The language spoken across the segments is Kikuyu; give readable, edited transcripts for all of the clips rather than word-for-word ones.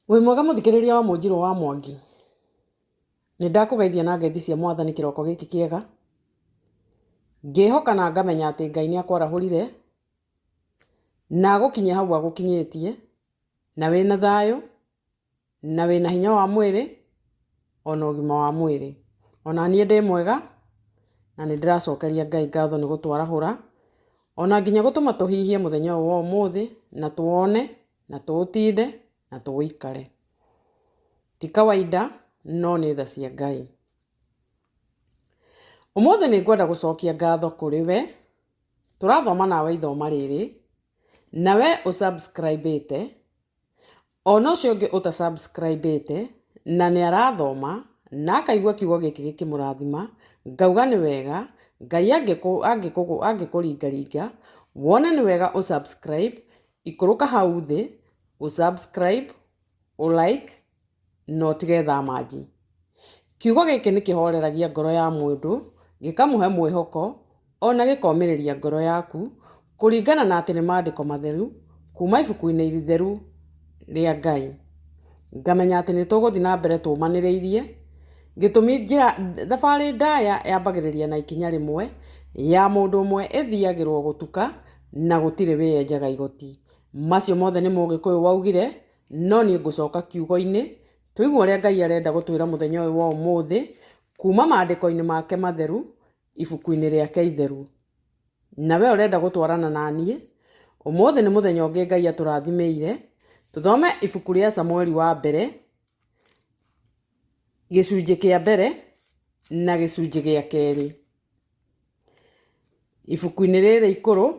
Wĩ mwega mũthikĩrĩria wa Mũnjirũ wa Mwangi? Nĩ ndakũgeithia na ngeithi cia mwathani kĩroko gĩkĩ kĩega, ngĩhoka na ngamenya atĩ Ngai nĩ akwarahũrire na agũkinyia hau agũkinyĩtie, na wĩna thayũ, na wĩna hinya wa mwĩrĩ, ona ũgima wa mwĩrĩ. Ona niĩ ndĩ mwega, na nĩ ndĩracokeria Ngai ngatho nĩ gũtwarahũra, ona nginya gũtũma tũhihie mũthenya ũyũ wa ũmũthĩ, na tũwone, na tũũtinde, na tũũikare. Ti kawaida, no nĩ tha cia Ngai. Ũmũthĩ nĩ ngwenda gũcokia ngatho kũrĩ we, tũrathoma nawe ithoma rĩrĩ, na we ũ subscribe ĩte, ona ũcio ũngĩ ũta subscribe ĩte, na nĩ arathoma, na akaigua kiugo gĩkĩ gĩkĩmũrathima, ngauga nĩ wega, Ngai angĩkũringaringa, wone nĩ wega ũ subscribe, ikũrũka hau thĩ, ũ subscribe, ũ like, na ũtige thamanji. Kiugo gĩkĩ nĩ kĩhoreragia ngoro ya mũndũ, gĩkamũhe mwĩhoko, ona gĩkomĩrĩria ngoro yaku, kũringana na atĩ nĩ maandĩko matheru, kuma ibuku-inĩ itheru rĩa Ngai. Ngamenya atĩ nĩ tũgũthiĩ na mbere tũmanĩrĩirie, gĩtũmi njĩra, thabarĩ ndaya yambagĩrĩria na ikinya rĩmwe, ya mũndũ ũmwe ĩthiagĩrwo gũtuka, na gũtirĩ wĩyenjaga igoti. Macio mothe nĩ mũgĩkũyũ waugire, no niĩ ngũcoka kiugo-inĩ, tũigue ũrĩa Ngai arenda gũtwĩra mũthenya ũyũ wa ũmũthĩ, kuma maandĩko-inĩ make matheru, ibuku-inĩ rĩake itheru. Na we ũrenda gũtwarana na niĩ, ũmũthĩ nĩ mũthenya ũngĩ Ngai atũrathimĩire, tũthome ibuku rĩa Samueli wa mbere, gĩcunjĩ kĩa mbere na gĩcunjĩ gĩa kerĩ. Ibuku-inĩ rĩrĩ ikũrũ,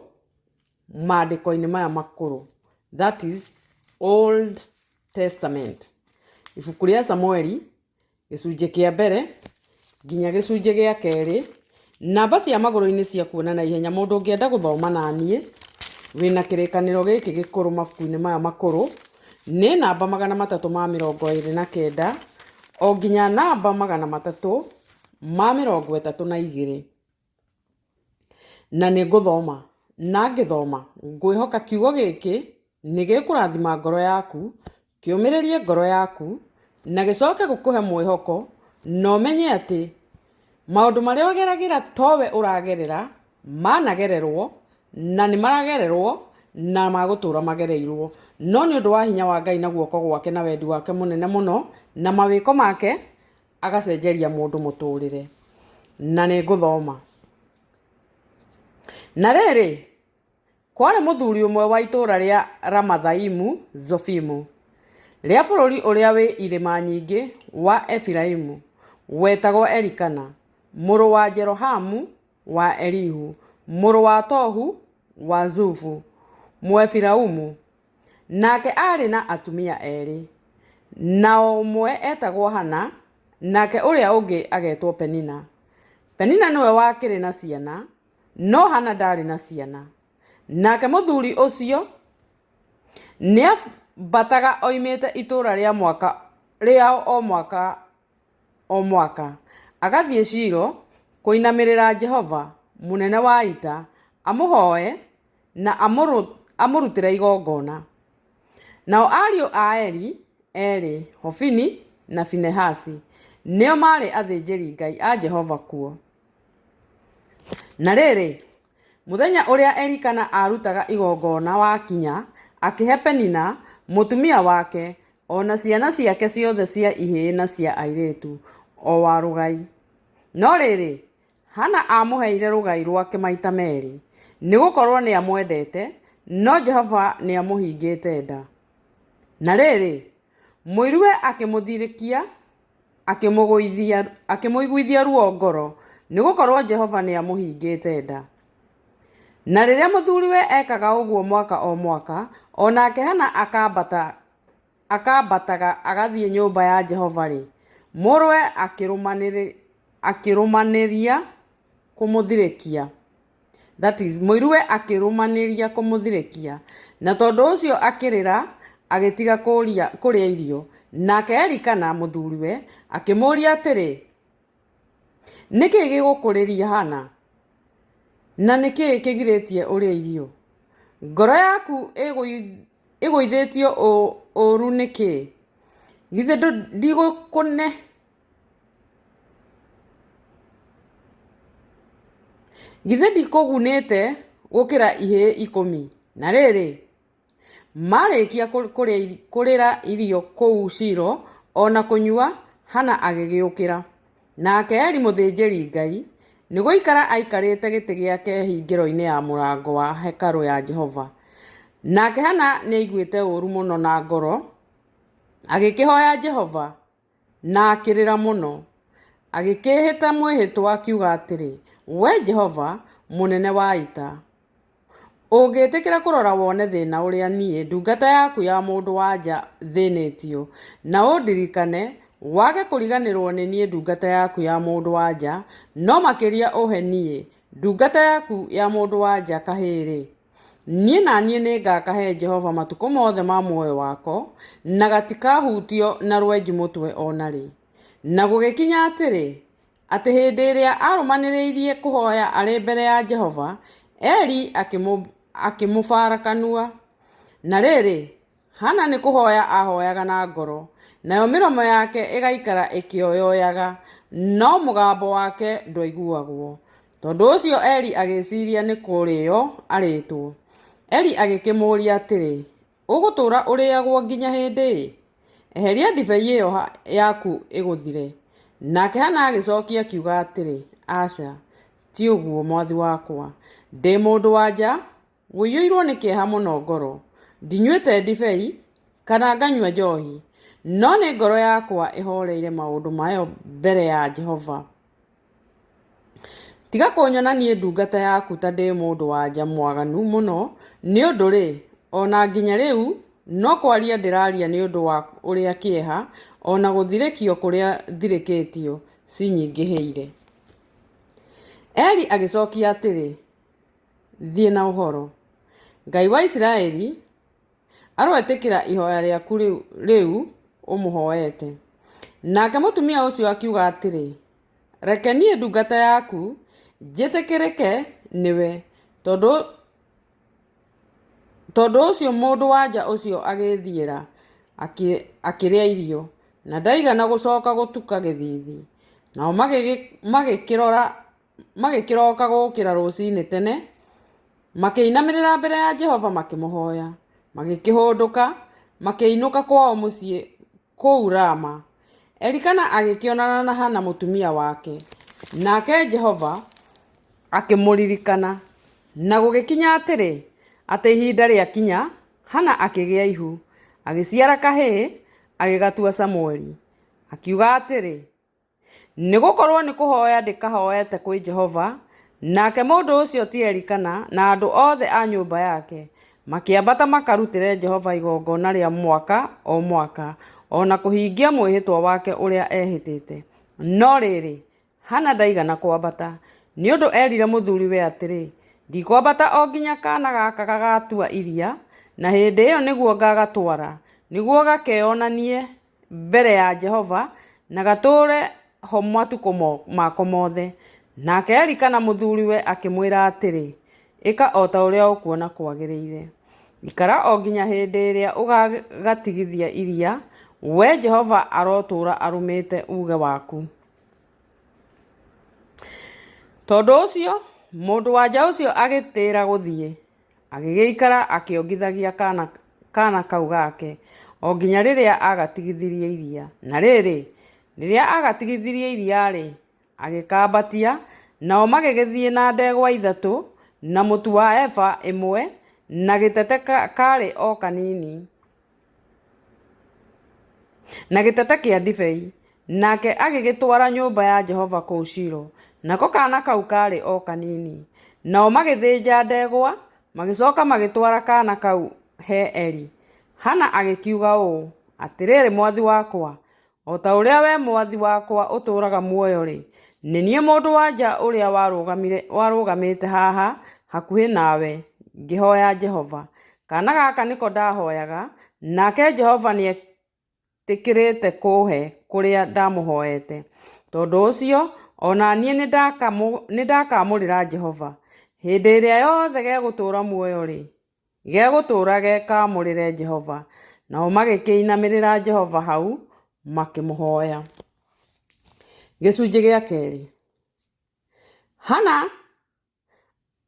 maandĩko-inĩ maya makũrũ, that is Old Testament. Ibuku rĩa Samueli, gĩcunjĩ kĩa mbere nginya gĩcunjĩ gĩa kerĩ. Namba cia magũrũ-inĩ cia kuona na ihenya mũndũ ũngĩenda gũthoma na niĩ, wĩna kĩrĩkanĩro gĩkĩ gĩkũrũ mabuku-inĩ maya makũrũ, nĩ namba 329 o nginya namba 332. Na nĩ ngũthoma, na ngĩthoma, ngwĩhoka kiugo gĩkĩ nĩ gĩkũrathima ngoro yaku, kĩũmĩrĩrie ngoro yaku, na gĩcoke gũkũhe mwĩhoko, na ũmenye atĩ maũndũ marĩa ũgeragĩra towe ũragerera, managererwo, na nĩ maragererwo, na magũtũra magereirwo. No nĩ ũndũ wa hinya wa Ngai na guoko gwake na wendi wake mũnene mũno, na mawĩko make, agacenjeria mũndũ mũtũrĩre. Na nĩ ngũthoma. Na rĩrĩ, kwarĩ mũthuri ũmwe wa itũũra rĩa Ramathaimu Zofimu, rĩa bũrũri ũrĩa wĩ irĩma nyingĩ wa Efiraimu, wetagwo Elikana, mũrũ wa Jerohamu wa Elihu, mũrũ wa Tohu wa Zufu, Mũefiraimu. Nake aarĩ na atumia erĩ, nao ũmwe etagwo Hana, nake ũrĩa ũngĩ agetwo Penina. Penina nĩwe wakĩrĩ na ciana, no Hana ndaarĩ na ciana. Nake mũthuri ũcio nĩambataga oimĩte itũũra rĩa mwaka, rĩao o mwaka o mwaka, agathiĩ Shilo kũinamĩrĩra Jehova, mũnene wa ita, amũhoe na amũrutĩre igongona. Nao ariũ a Eli erĩ, Hofini na Finehasi, nĩo maarĩ athĩnjĩri-Ngai a Jehova kuo. Na rĩrĩ, mũthenya ũrĩa Elikana aarutaga igongona wakinya, akĩhe Penina, mũtumia wake, o na ciana ciake ciothe cia ihĩĩ na cia airĩtu, o wa rũgai. No rĩrĩ, Hana aamũheire rũgai rwake maita merĩ, nĩ gũkorũo nĩ aamwendete, no Jehova nĩ aamũhingĩte nda. Na rĩrĩ, mũiruwe akĩmũthirĩkia, akĩmũiguithia ruo ngoro, nĩ gũkorũo Jehova nĩ aamũhingĩte nda. Na rĩrĩa mũthuriwe ekaga ũguo mwaka o mwaka, o nake Hana akambata akambataga agathiĩ nyũmba ya Jehova-rĩ, mũrũwe akĩrũmanĩria kũmũthirĩkia. That is, mũiruwe akĩrũmanĩria kũmũthirĩkia. Na tondũ ũcio akĩrĩra, agĩtiga kũrĩa irio. Nake Elikana mũthuriwe akĩmũũria atĩrĩ, Nĩ kĩĩ gĩgũkũrĩria Hana? Na nĩ kĩĩ kĩgirĩtie ũrĩe irio? Ngoro yaku ĩgũithĩtio ũũru nĩkĩ? Githĩ ndigũkũne Githĩ ndikũgunĩte gũkĩra ihĩĩ 10? Na rĩrĩ, marĩkia kũrĩra irio kũu Shilo o na kũnyua, Hana agĩgĩũkĩra. Nake Eli mũthĩnjĩri-Ngai nĩ gũikara aikarĩte gĩtĩ gĩake hingĩro-inĩ ya mũrango wa hekarũ ya Jehova. Nake Hana nĩaiguĩte ũũru mũno na ngoro, agĩkĩhoya Jehova, na akĩrĩra mũno. Agĩkĩĩhĩta mwĩhĩtwa akiuga atĩrĩ, Wee Jehova, mũnene wa ita, ũngĩĩtĩkĩra kũrora wone thĩna ũrĩa niĩ ndungata yaku ya mũndũ-wa-nja thĩnĩtio, na ũndirikane, wage kũriganĩrũo nĩ niĩ ndungata yaku ya mũndũ-wa-nja, no makĩria ũhe niĩ, ndungata yaku ya mũndũ-wa-nja kahĩĩ-rĩ, niĩ na niĩ nĩngakahe Jehova matukũ mothe ma muoyo wako, na gatikahutio na rwenji mũtwe o na rĩ. Na gũgĩkinya atĩrĩ, atĩ hĩndĩ ĩrĩa aarũmanĩrĩirie kũhoya arĩ mbere ya Jehova, Eli akĩmũbara kanua. Na rĩrĩ, Hana nĩ kũhoya aahoyaga na ngoro, nayo mĩromo yake ĩgaikara ĩkĩoyoyaga, no mũgambo wake ndwaiguagwo. Tondũ ũcio Eli agĩĩciria nĩ kũrĩo arĩĩtwo. Eli agĩkĩmũũria atĩrĩ, Ũgũtũũra ũrĩagwo nginya hĩndĩ ĩ? Eheria ndibei ĩyo yaku ĩgũthire. Nake Hana agĩcokia akiuga atĩrĩ, Aca, ti ũguo, mwathi wakwa. Ndĩ mũndũ-wa-nja ũiyũirũo nĩ kĩeha mũno ngoro. Ndinyuĩte ndibei, kana nganyua njohi, no nĩ ngoro yakwa ĩhooreire maũndũ mayo mbere ya Jehova. Tiga kũnyona niĩ ndungata yaku ta ndĩ mũndũ-wa-nja mwaganu mũno, nĩ ũndũ-rĩ, o na nginya rĩu no kwaria ndĩraaria nĩ ũndũ wa ũrĩa kĩeha o na gũthirĩkio kũrĩa thirĩkĩtio cinyingĩhĩire. Eli agĩcokia atĩrĩ, Thiĩ na ũhoro. Ngai wa Isiraeli aroetĩkĩra ihoya rĩaku rĩu ũmũhoete. Nake mũtumia ũcio akiuga atĩrĩ, Reke niĩ ndungata yaku njĩtĩkĩrĩke nĩwe. Tondũ ũcio mũndũ-wa-nja ũcio agĩĩthiĩra, akĩrĩa irio, na ndaigana gũcoka gũtuka gĩthiithi. Nao magĩkĩroka gũũkĩra rũcinĩ tene, makĩinamĩrĩra mbere ya Jehova makĩmũhoya. Magĩkĩhũndũka, makĩinũka kwao mũciĩ kũu Rama. Elikana agĩkĩonana na Hana mũtumia wake, nake Jehova akĩmũririkana. Na gũgĩkinya atĩrĩ, atĩ ihinda rĩakinya, Hana akĩgĩa ihu, agĩciara kahĩĩ, agĩgatua Samũeli. Akiuga atĩrĩ, Nĩ gũkorũo nĩ kũhoya ndĩkahoete kwĩ Jehova. Nake mũndũ ũcio ti Elikana na andũ othe a nyũmba yake, makĩambata makarutĩre Jehova igongona rĩa mwaka o mwaka, o na kũhingia mwĩhĩtwa wake ũrĩa ehĩtĩte. No rĩrĩ, Hana ndaigana kwambata, nĩ ũndũ erire mũthuriwe atĩrĩ, Ndikwambata o nginya kaana gaka gagatua iria, na hĩndĩ ĩyo nĩguo ngagatwara, nĩguo gakeyonanie mbere ya Jehova, na gatũũre ho matukũ mako mothe. Nake Elikana mũthuriwe akĩmwĩra atĩrĩ, Ĩka o ta ũrĩa ũkuona kwagĩrĩire. Ikara o nginya hĩndĩ ĩrĩa ũgaagatigithia iria, wee Jehova arotũũra arũmĩte uuge waku. Tondũ ũcio mũndũ-wa-nja ũcio agĩtĩĩra gũthiĩ, agĩgĩikara akĩongithagia kaana kau gake, o nginya rĩrĩa aagatigithirie iria. Na rĩrĩ, rĩrĩa aagatigithirie iria-rĩ, agĩkambatia, nao magĩgĩthiĩ na ndegwa ithatũ, na mũtu wa eba ĩmwe, na gĩtete kaarĩ o kanini, na gĩtete kĩa ndibei. Nake agĩgĩtwara nyũmba ya Jehova kũu Shilo, nako kaana kau kaarĩ o kanini. Nao magĩthĩnja ndegwa, magĩcoka magĩtwara kaana kau he Eli. Hana agĩkiuga ũũ, Atĩrĩrĩ, mwathi wakwa, o ta ũrĩa wee mwathi wakwa ũtũũraga muoyo-rĩ, nĩ niĩ mũndũ-wa-nja ũrĩa warũgamĩte haha hakuhĩ nawe ngĩhoya Jehova. Kaana gaka nĩko ndahoyaga, nake Jehova nĩetĩkĩrĩte kũũhe kũrĩa ndamũhoete. Tondũ ũcio, o na niĩ nĩndakaamũrĩra Jehova. Hĩndĩ ĩrĩa yothe gegũtũũra muoyo-rĩ, gegũtũũra ge kaamũrĩre Jehova. Nao magĩkĩinamĩrĩra Jehova hau, makĩmũhoya. Gĩcunjĩ gĩa kerĩ. Hana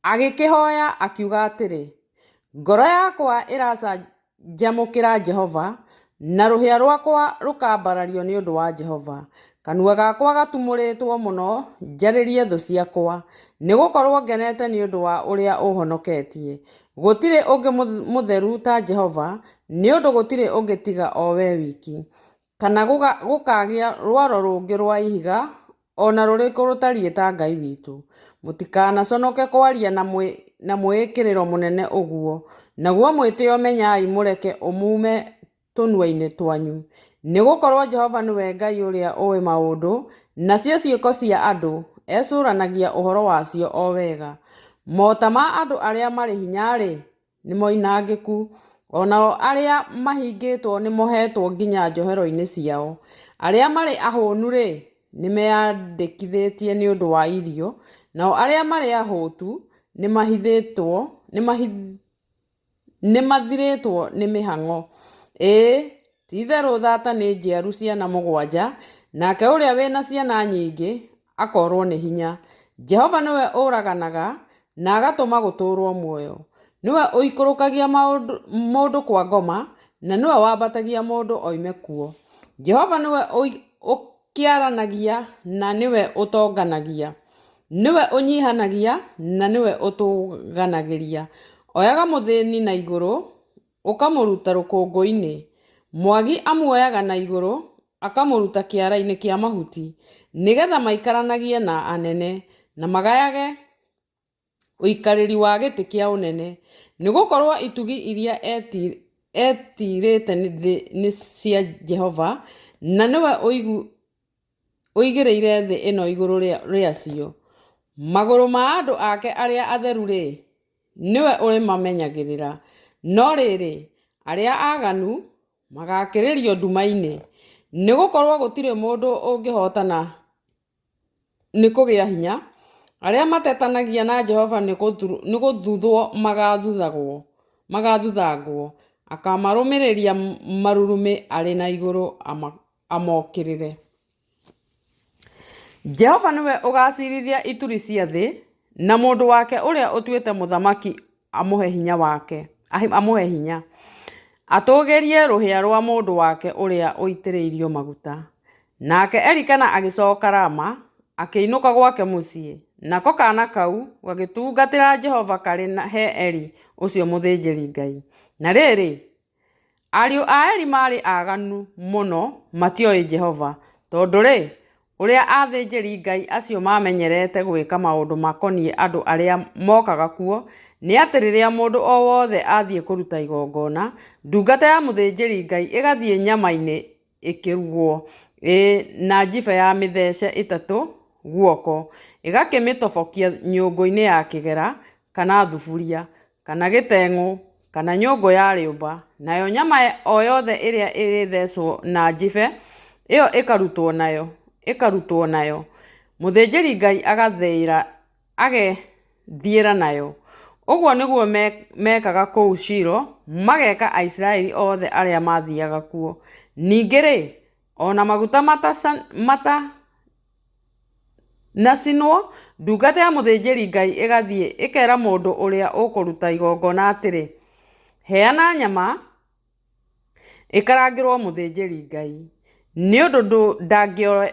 agĩkĩhoya akiuga atĩrĩ, Ngoro yakwa ĩracanjamũkĩra Jehova, na rũhĩa rwakwa rũkambarario nĩ ũndũ wa Jehova. Kanua gakwa gatumũrĩtwo mũno njarĩrie thũ ciakwa, nĩ gũkorũo ngenete nĩ ũndũ wa ũrĩa ũũhonoketie. Gũtirĩ ũngĩ mũtheru ta Jehova, nĩ ũndũ gũtirĩ ũngĩ tiga o we wiki, kana gũkagĩa rwaro rũngĩ rwa ihiga o na rũrĩkũ rũtariĩ ta Ngai witũ. Mũtikanaconoke kwaria na mwĩĩkĩrĩro mũnene ũguo, naguo mwĩtĩo menyai mũreke ũmume tũnua-inĩ twanyu. Nĩ gũkorũo Jehova nĩwe Ngai ũrĩa ũĩ maũndũ, nacio ciĩko cia andũ ecũranagia ũhoro wacio o wega. Mota ma andũ arĩa marĩ hinya-rĩ, nĩ moinangĩku, o nao arĩa mahingĩtwo nĩmohetwo nginya njohero-inĩ ciao. Arĩa marĩ ahũnu-rĩ, nĩmeyandĩkithĩtie nĩ ũndũ wa irio, nao arĩa marĩ ahũtu nĩmathirĩtwo nĩ mĩhang'o. Ĩĩ, ti-itherũ thata nĩ njiaru ciana mũgwanja, nake ũrĩa wĩ na ciana nyingĩ akoorwo nĩ hinya. Jehova nĩwe ũraganaga na agatũma gũtũũrwo muoyo, nĩwe ũikũrũkagia mũndũ kwa ngoma, na nĩwe wambatagia mũndũ oime kuo. Jehova nĩwe ũkĩaranagia na nĩwe ũtonganagia, nĩwe ũnyihanagia na nĩwe ũtũũganagĩria. Oyaga mũthĩni na igũrũ, ũkamũruta rũkũngũ-inĩ, mwagi amuoyaga na igũrũ, akamũruta kĩara-inĩ kĩa mahuti, nĩgetha maikaranagie na anene, na magayage ũikarĩri wa gĩtĩ kĩa ũnene. Nĩ gũkorũo itugĩ iria etiirĩte thĩ nĩ cia Jehova, na nĩwe ũigĩrĩire thĩ ĩno igũrũ rĩacio. Magũrũ ma andũ ake arĩa atheru-rĩ, nĩwe ũrĩmamenyagĩrĩra, no rĩrĩ, arĩa aaganu magaakĩrĩrio nduma-inĩ, nĩ gũkorũo gũtirĩ mũndũ ũngĩhootana nĩ kũgĩa hinya. Arĩa matetanagia na Jehova nĩ gũthuthwo magaathuthangwo, akamarũmĩrĩria marurumĩ arĩ na igũrũ amokĩrĩre. Jehova nĩwe ũgaacirithia ituri cia thĩ, na mũndũ wake ũrĩa ũtuĩte mũthamaki amũhe hinya, atũũgĩrie rũhĩa rwa mũndũ wake ũrĩa ũitĩrĩirio maguta. Nake Elikana agĩcoka Rama, akĩinũka gwake mũciĩ, nako kaana kau gagĩtungatĩra Jehova karĩ he Eli ũcio mũthĩnjĩri-Ngai. Na rĩrĩ, Ariũ a Eli maarĩ aaganu mũno, matioĩ Jehova. Tondũ-rĩ, ũrĩa athĩnjĩri-Ngai acio maamenyerete gwĩka maũndũ makoniĩ andũ arĩa mookaga kuo, nĩ atĩ rĩrĩa mũndũ o wothe athiĩ kũruta igongona, ndungata ya mũthĩnjĩri-Ngai ĩgathiĩ nyama-inĩ ĩkĩrugwo, ĩĩ na njibe ya mĩthece ĩtatũ guoko, ĩgakĩmĩtobokia nyũngũ-inĩ ya kĩgera, kana thuburia, kana gĩteng'ũ, kana nyũngũ ya rĩũmba, nayo nyama o yothe ĩrĩa ĩrĩthecwo na njibe ĩyo ĩkarutwo nayo, mũthĩnjĩri-Ngai agethiĩra nayo. Ũguo nĩguo meekaga kũu Shilo, mageka Aisiraeli othe arĩa maathiaga kuo. Ningĩ-rĩ, o na maguta matanacinwo, ndungata ya mũthĩnjĩri-Ngai ĩgathiĩ ĩkeera mũndũ ũrĩa ũkũruta igongona atĩrĩ, "Heana nyama ĩkarangĩrwo mũthĩnjĩri-Ngai, nĩ ũndũ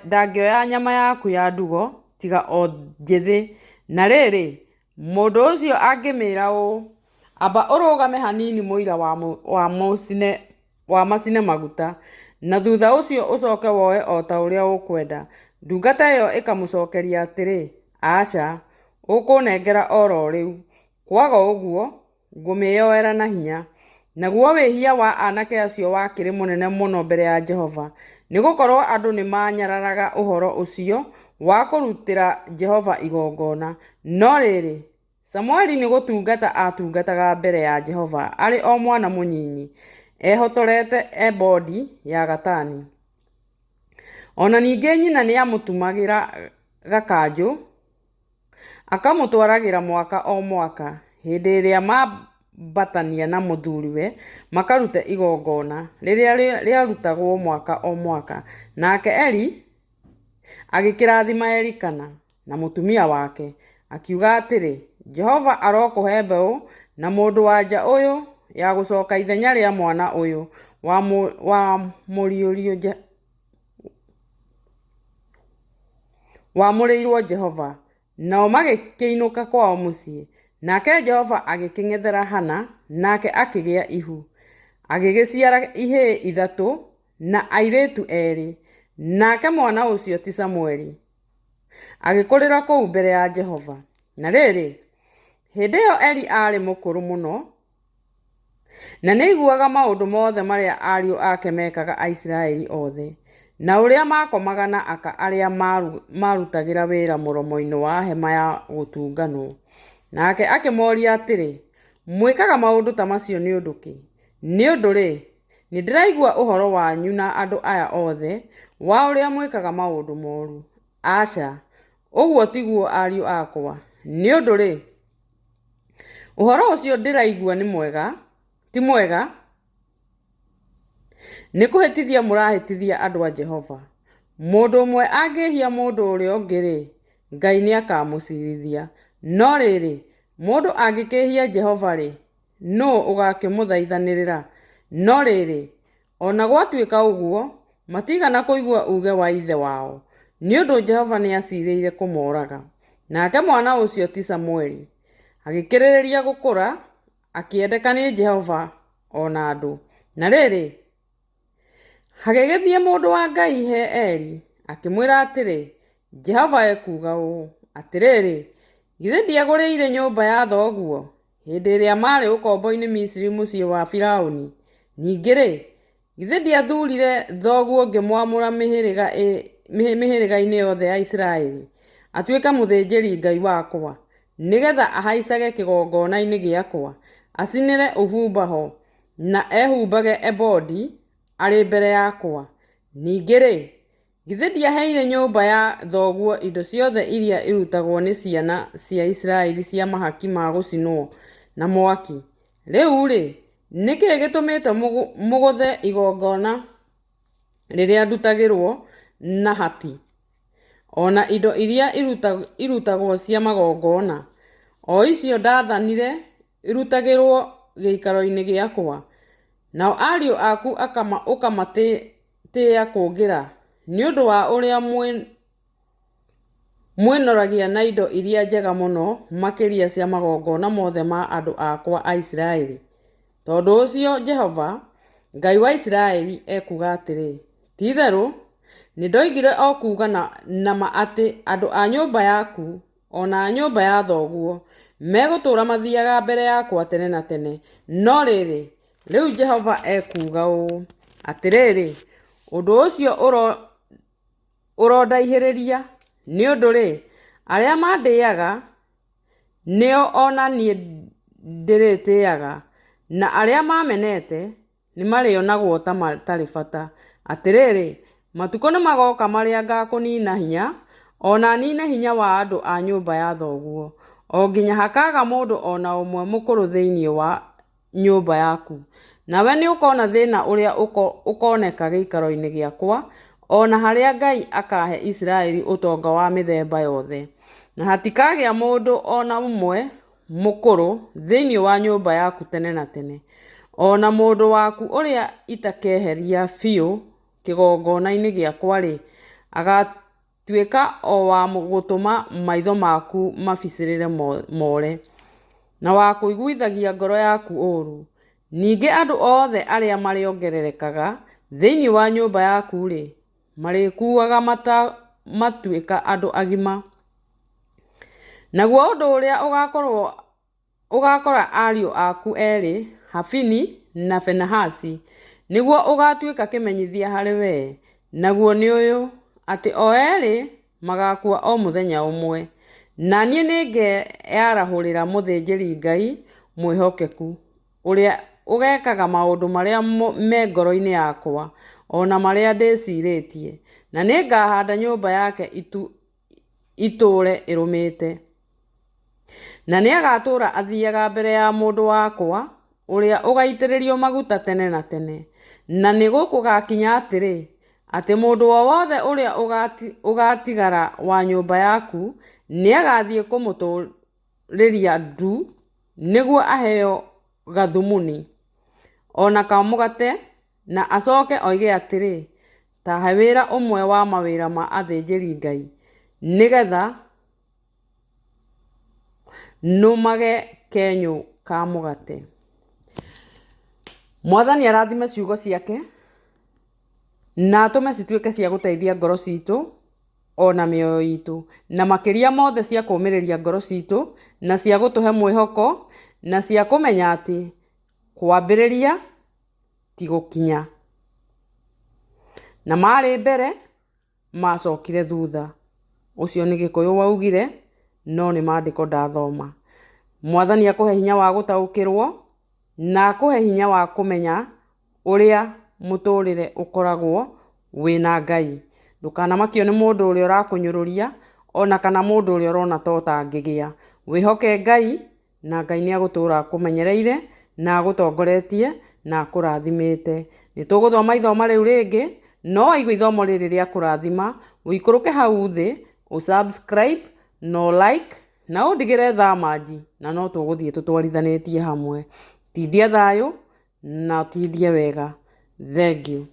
ndangĩoya nyama yaku ya ndugo tiga o njĩthĩ." Na rĩrĩ, mũndũ ũcio angĩmĩĩra ũũ, "Amba ũrũgame hanini mũira wa macine maguta, na thutha ũcio ũcoke woe o ta ũrĩa ũkwenda," ndungata ĩyo ĩkamũcokeria atĩrĩ, "Aca, ũkũnengera o ro rĩu, kwaga ũguo ngũmĩĩyoera na hinya." Naguo wĩhia wa anake acio wakĩrĩ mũnene mũno mbere ya Jehova, nĩ gũkorũo andũ nĩmaanyararaga ũhoro ũcio wa kũrutĩra Jehova igongona. No rĩrĩ, Samueli nĩ gũtungata aatungataga mbere ya Jehova arĩ o mwana mũnyinyi, ehotorete ebodi ya gatani. O na ningĩ nyina nĩamũtumagĩra gakanjũ, akamũtwaragĩra mwaka o mwaka, hĩndĩ ĩrĩa kwambatania na mũthuriwe makarute igongona, rĩrĩa rĩarutagwo mwaka o mwaka. Nake Eli agĩkĩrathima Elikana na mũtumia wake, akiuga atĩrĩ, Jehova arokũhe mbeũ na mũndũ-wa-nja ũyũ ya gũcoka ithenya rĩa mwana ũyũ wamũrĩirũo Jehova. Nao magĩkĩinũka kwao mũciĩ. Nake Jehova agĩkĩng'ethera Hana, nake akĩgĩa ihu, agĩgĩciara ihĩĩ ithatũ na airĩtu erĩ. Nake mwana ũcio ti Samueli, agĩkũrĩra kũu mbere ya Jehova. Na rĩrĩ, hĩndĩ ĩyo Eli aarĩ mũkũrũ mũno, na nĩaiguaga maũndũ mothe marĩa ariũ ake meekaga Aisiraeli othe, na ũrĩa maakomaga na aka arĩa maarutagĩra wĩra mũromo-inĩ wa hema ya gũtũnganwo. Nake akĩmoria atĩrĩ, Mwĩkaga maũndũ ta macio nĩ ũndũ kĩ? Nĩ ũndũ-rĩ, nĩndĩraigua ũhoro wanyu na andũ aya othe, wa ũrĩa mwĩkaga maũndũ moru. Aca, ũguo tiguo ariũ akwa, nĩ ũndũ-rĩ, ũhoro ũcio ndĩraigua nĩ mwega, ti mwega, nĩ kũhĩtithia mũrahĩtithia andũ a Jehova. Mũndũ ũmwe angĩĩhia mũndũ ũrĩa ũngĩ-rĩ, Ngai nĩakamũcirithia, no rĩrĩ, mũndũ angĩkĩĩhia Jehova-rĩ, nũũ ũgakĩmũthaithanĩrĩra? No rĩrĩ, o na gwatuĩka ũguo, matiigana kũigua uuge wa ithe wao, nĩ ũndũ Jehova nĩaciirĩire kũmooraga. Nake mwana ũcio ti Samueli, agĩkĩrĩrĩria gũkũra, akĩendeka nĩ Jehova o na andũ. Na rĩrĩ, hagĩgĩthiĩ mũndũ wa Ngai he Eli, akĩmwĩra atĩrĩ, Jehova ekuuga ũũ, Atĩrĩrĩ, githĩ ndiagũrĩire nyũmba ya thoguo, hĩndĩ ĩrĩa maarĩ ũkombo-inĩ Misiri mũciĩ wa Firauni? Ningĩ-rĩ, githĩ ndiathuurire thoguo ngĩmwamũra mĩhĩrĩga-inĩ yothe ya Isiraeli, atuĩke mũthĩnjĩri-Ngai wakwa, nĩ getha ahaicage kĩgongona-inĩ gĩakwa, acinĩre ũbumba ho, na ehumbage ebodi arĩ mbere yakwa? Ningĩ-rĩ, githĩ ndiaheire nyũmba ya thoguo indo ciothe iria irutagwo nĩ ciana cia Isiraeli cia mahaki ma gũcinwo na mwaki? Rĩu-rĩ, nĩ kĩĩ gĩtũmĩte mũgũthe igongona rĩrĩa ndutagĩrwo na hati, o na indo iria irutagwo cia magongona, o icio ndaathanire irutagĩrwo gĩikaro-inĩ gĩakwa? Nao ariũ aku ũkamatĩĩa kũngĩra, nĩ ũndũ wa ũrĩa mwĩnoragia na indo iria njega mũno makĩria cia magongona mothe ma andũ akwa a Isiraeli. Tondũ ũcio Jehova, Ngai wa Isiraeli, ekuuga atĩrĩ, Ti-itherũ nĩndoigire o kuuga na ma atĩ andũ a nyũmba yaku, o na a nyũmba ya thoguo, megũtũũra mathiaga mbere yakwa tene na tene. No rĩrĩ, rĩu Jehova ekuuga ũũ, Atĩrĩrĩ, ũndũ ũcio ũrondaihĩrĩria, nĩ ũndũ-rĩ, arĩa mandĩaga nĩo o na niĩ ndĩrĩtĩaga, na arĩa mamenete nĩmarĩonagwo ta matarĩ bata. Atĩrĩrĩ, matukũ nĩmagoka marĩa ngakũniina hinya, o na niine hinya wa andũ a nyũmba ya thoguo, o nginya hakaaga mũndũ o na ũmwe mũkũrũ thĩinĩ wa nyũmba yaku. Nawe nĩũkona thĩna ũrĩa ũkoneka gĩikaro-inĩ gĩakwa, o na harĩa Ngai akaahe Isiraeli ũtonga wa mĩthemba yothe, na hatikagĩa mũndũ o na ũmwe mũkũrũ thĩinĩ wa nyũmba yaku tene na tene, o na mũndũ waku ũrĩa itakeheria biũ kĩgongona-inĩ gĩakwa-rĩ, agatuĩka o wa gũtũma maitho maku mabicĩrĩre more, na wa kũiguithagia ngoro yaku ũũru. Ningĩ andũ othe arĩa marĩongererekaga thĩinĩ wa nyũmba yaku-rĩ, marĩkuaga matuĩka andũ agima. Naguo ũndũ ũrĩa ũgaakora ariũ aku eerĩ, Hafini na Finehasi, nĩguo ũgaatuĩka kĩmenyithia harĩ wee, naguo nĩ ũyũ, atĩ o eerĩ magaakua o mũthenya ũmwe. Na niĩ nĩngeyarahũrĩra mũthĩnjĩri-Ngai mwĩhokeku, ũrĩa ũgeekaga maũndũ marĩa me ngoro-inĩ yakwa, o na marĩa ndĩciirĩtie, na nĩngahaanda nyũmba yake itũũre ĩrũmĩte. Na nĩagatũũra athiaga mbere ya mũndũ wakwa ũrĩa ũgaitĩrĩrio maguta tene na tene. Na nĩgũgakinya atĩrĩ, atĩ mũndũ o wothe ũrĩa ũgaatigara wa nyũmba yaku nĩagathiĩ kũmũturĩria ndu nĩguo aheo gathumuni, o na kamũgate, na acoke oige atĩrĩ, Ta he wĩra ũmwe wa mawĩra ma athĩnjĩri-Ngai, nĩ getha nũmage kenyũ ka mũgate. Mwathani arathime ciugo ciake na atũme cituĩke cia gũteithia ngoro citũ ona mĩoyo itũ, na makĩria mothe cia kũũmĩrĩria ngoro citũ na cia gũtũhe mwĩhoko na cia kũmenya atĩ kwambĩrĩria ti gũkinya. Na marĩ mbere macokire thutha. Ũcio nĩ Gĩkũyũ waugire, no nĩ mandĩko ndathoma. Mwathani akũhe hinya wa gũtaũkĩrwo na akũhe hinya wa kũmenya ũrĩa mũtũrĩre ũkoragwo wĩna Ngai. Ndũkanamakio nĩ mũndũ ũrĩa ũrakũnyũrũria ona kana mũndũ ũrĩa ũrona ta ũtangĩgĩa. Wĩhoke Ngai na Ngai nĩ agũtũra akũmenyereire na agũtongoretie na akũrathimĩte. Nĩ tũgũthoma ithoma rĩu rĩngĩ, no waigua ithomo rĩrĩ rĩa kũrathima, ũikũrũke hau thĩ, ũ subscribe na ũ like na ũndigĩre thamanji na no tũgũthiĩ tũtwarithanĩtie hamwe. Tindia thayũ na ũtindie wega. Thengiũ.